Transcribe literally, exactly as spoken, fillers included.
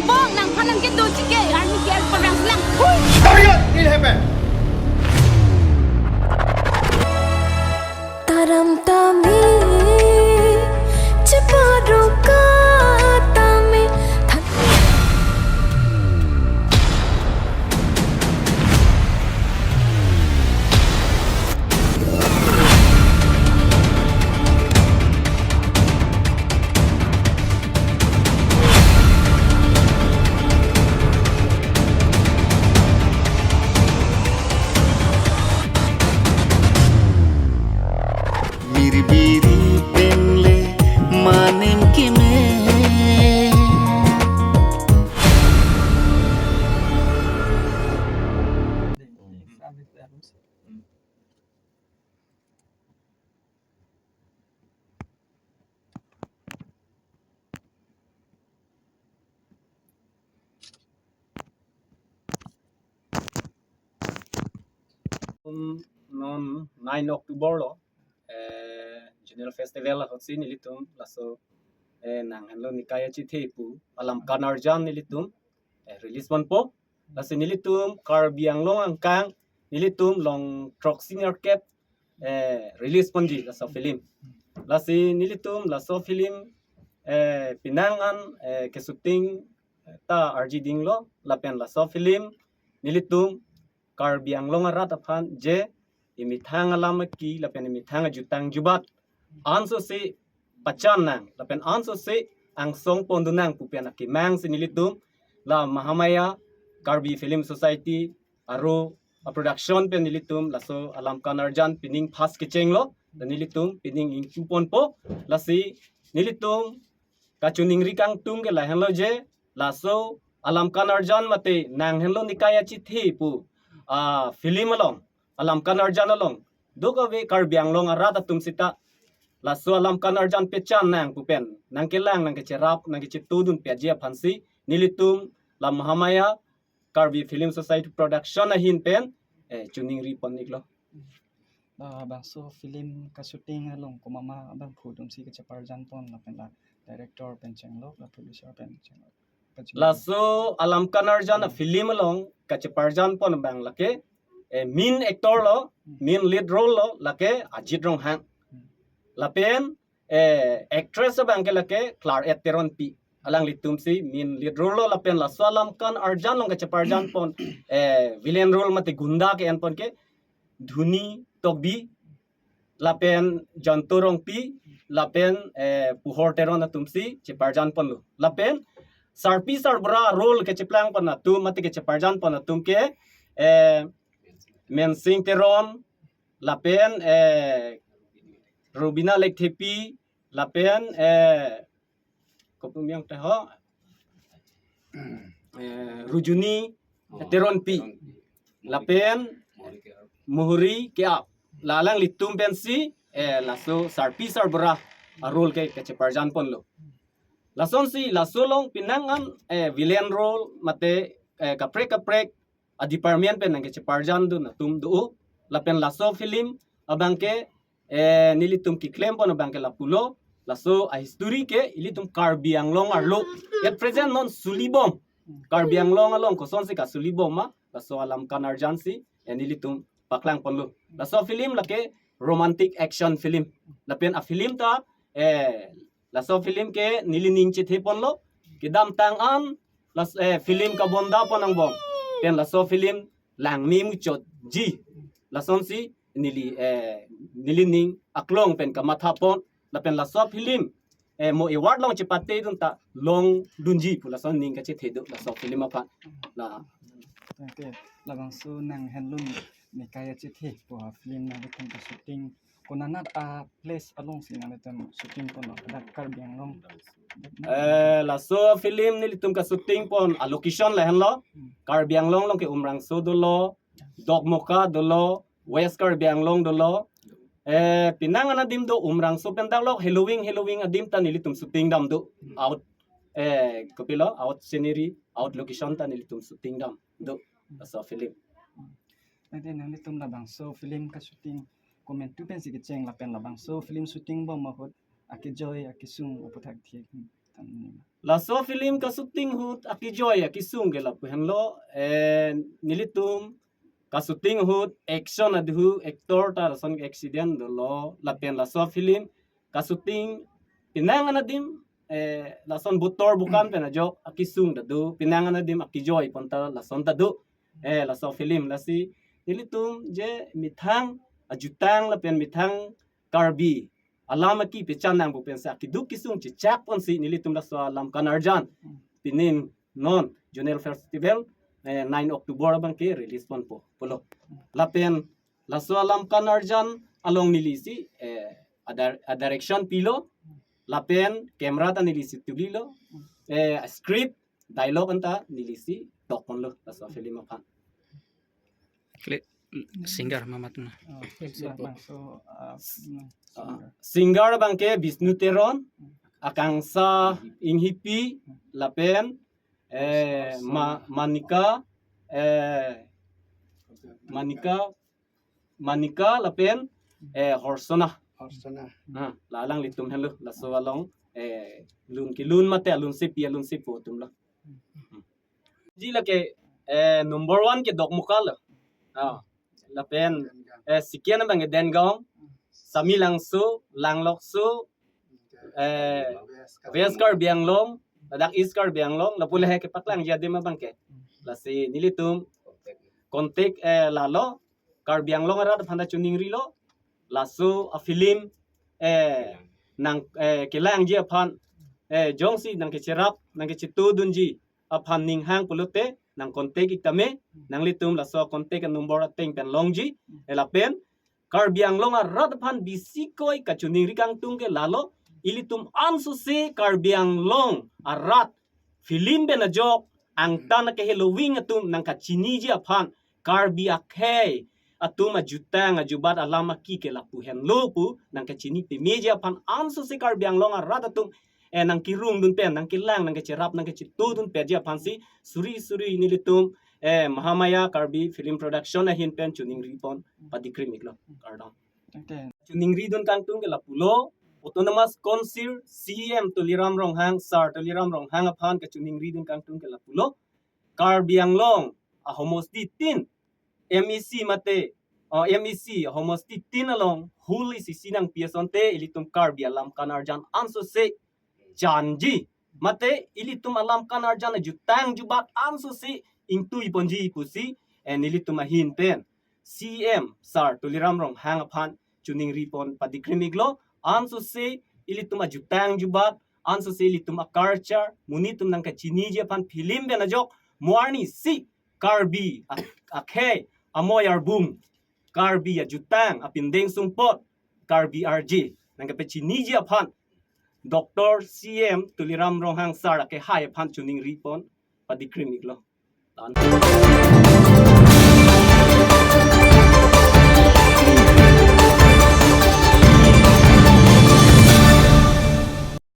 Bong nangphan nangkedo chike army ke parang lang. Hui! Target! It happened! Taram tame, chepaduk tame, tha- Mirbiri penle maning keme. Non nine October lo, eh, Regional Festival ahutsi nelitum laso, eh, Nanghenlo Nikai Achethe pu Alam Kan Arjan nelitum, eh, release ponpo. Lasi nelitum Karbi Anglong angkang nelitum long throksi nerkep, eh, release ponji laso film. Lasi nelitum laso film, eh, penang an, eh, ke-shooting ta arji dinglo lapen laso film nelitum Karbi Anglong arat aphan je emethang alam aki lapen emethang ajutang jubat ansose pachan nang lapen ansose angsong pondun nang pu pen akemang si nelitum la Mahamaya Karbi Film Society aro a-production pen nelitum laso Alam Kan Arjan pining first kechenglo, dan nelitum pining ingpu ponpo. Lasi nelitum kachiningri kangtung ke lahenlo je laso Alam Kan Arjan mate Nanghenlo Nikai Achethe pu, ah, film along, Alam Kan Arjan along, duk ave Karbi Anglong arat atum sita laso Alam Kan Arjan pachan nang pu pen nangkelang, nangkecherap, nangkechetudun pi aji aphansi nelitum la Mahamaya Karbi Film Society production ahin pen, eh, chiningri pon iklo. Ah, bangso film ka-shooting along komat ma abangphu atumsi kacheparjan pon lapen la director pen chenglok, la producer pen chenglok. Laso Alam Kan Arjan a-film along kacheparjan pon abang lake, eh, main actor lo, main lead role lo lake Ajit Ronghang. Lapen, eh, actress abang ke lake Claret Teronpi. Alanglitumsi main lead role lo lapen laso Alam Kan Arjan along kacheparjan pon, eh, villain role mate gunda ke-en pon ke Dhuni Tokbi lapen Janto Rongpi lapen, eh, Puhor Teron atumsi cheparjan ponlo. Lapen sarpi sarbura role kecheplang pon atum mate kecheparjan pon atum ke, eh, Mensing Teron lapen, eh, Rubina Lekthepi lapen, eh, kopi amen ta ho, eh, Rujuni Teronpi lapen Muhuri Keap. La alanglitum pensi, eh, laso sarpi sarbura a-role ke kacheparjan ponlo. Lasonsi laso along penang an, eh, villain role mate, eh, kaprek kaprek a-department pen nangkecheparjandun atum do. Lapen laso film abang ke, eh, nelitum keklem pon abang ke lapulo, laso a-history ke ilitum Karbi Anglong arlo at present non sulibom, Karbi Anglong along kosonsi kasulibom ma, laso Alam Kan Arjan si, eh, nelitum paklang ponlo. Laso film lake romantic action film. Lapen a-film ta, eh, laso film ke nelining chethe ponlo. Kedamtang an las-, eh, film kabonda pon angbong pen laso film langme muchotji. Lasonsi neli, eh, nelining aklong pen kamatha pon. Lapen laso film, eh, mo award along chepatedun ta longdunji pu lason ning kachethe do laso film aphan. La. Tangte labangso Nanghenlo Nikai Achethe pu a-film nangtum ka-shooting konat a-place alongsi nangtum shooting ponlo, dak Karbi Anglong? Eh, laso film nelitum ka-shooting pon a-location lahenlo. Hmm. Karbi Anglong along ke Umrangso dolo, Dokmoka dolo, West Karbi Anglong dolo. Eh, penang an adim do Umrangso pen dak lok heloving heloving adim ta nelitum shooting dam do. Hmm. Out, eh, kopilo, out scenery, out location ta nelitum shooting dam do laso film. Tangte nanglitum labangso film ka-shooting komantu pensi kecheng lapen labangso film shooting bom ahut akejoi akesung aputhak thek Laso film kashooting ahut akijoi akisung ke lapu henlo, eh, nelitum kashooting ahut action aduhu, actor ta lason accident dolo, lapen laso film kashooting penang anadim, eh, lason botor bokan pen ajok akisung ta do, penang anadim akijoi pon ta lason ta do, eh, laso film. Lasi nelitum je methang ajutang lapen methang Karbi alam aki pechan nangpo pensi akiduk kisung chechak ponsi nelitum laso alam Kan Arjan pini non Zonal Festival, eh, nine October abangke release ponpo pulo. Lapen laso alam Kan Arjan along nelisi, eh, adar-, a direction pilo, lapen camera ta nelisi tulilo, eh, script, dialogue anta nelisi tok ponlo laso film aphan. Kle-, singer mamat na. Oh, singer. Bang, so, uh, mm, Ah, singer. Singer abangke Bishnu Teron, Akangsha Enghipi, lapen, eh, Ma-, Manika, eh, Manika, Manika lapen, eh, Horsona. Horsona. Ah, la alanglitum henlo, laso along, eh, lun kelun mate alun sepi alun sepo atumlo. Ji lake, eh, number one ke Dokmoka lo. Ah, lapen, eh, second abangke Dengaon, Samelangso, Langlokso, eh, West Karbi Anglong, ladak East Karbi Anglong, lapu lahai kepaklangji adim abangke. Lasi nelitum contact, eh, lalo, Karbi Anglong arat aphan ta choningrilo, laso a film, eh, nang, eh, kelangji aphan, eh, jongsi nangkecherap, nangkechetudunji aphan ninghang pulote, nang contact ik tame, nanglitum laso contact number ateng pen longji, eh, lapen, Karbi Anglong arat aphan bisi koi kachoningri kangtung ke lalo, ilitum ansose Karbi Anglong arat film pen ajok angtan ke heloving atum nangkachiniji aphan Karbi akhei atum ajutang ajubat alam aki ke lapu henlo pu nangkachini pameji aphan ansose Karbi Anglong arat atum, eh, nangkerungdun pen, nangkelang, nangkecherap, nangkechetudun peji aphansi suri suri nelitum, eh, Mahamaya Karbi Film Production ahin pen choningri pon padikrim iklo. Kardom. Okay. Choningridun kangtung ke lapulo, Autonomous Council C E M Tuliram Ronghang, Sir Tuliram Ronghang aphan kachoningridun kangtung ke lapulo, Karbi Anglong ahomosti tin, M E C mate, oh, M E C ahomosti tin along hul isi isi nangpi asonte ilitum Karbi alam Kan Arjan ansose chanji, mate ilitum alam Kan Arjan ajutang jubat ansose ingtui ponji pusi, eh, nelitum ahin pen C E M Sir Tuliram Ronghang aphan choningri pon padikrim iklo, ansose ilitum ajutang jubat, ansose ilitum a culture, monit atum nangkachiniji aphan film pen ajok, mo arnisi Karbi a-, akhei, amoi arbung, Karbi ajutang, apindeng sumpot, Karbi arje nangkepachiniji aphan Doctor C E M Tuliram Ronghang Sir akehai aphan choningri pon padikrim iklo.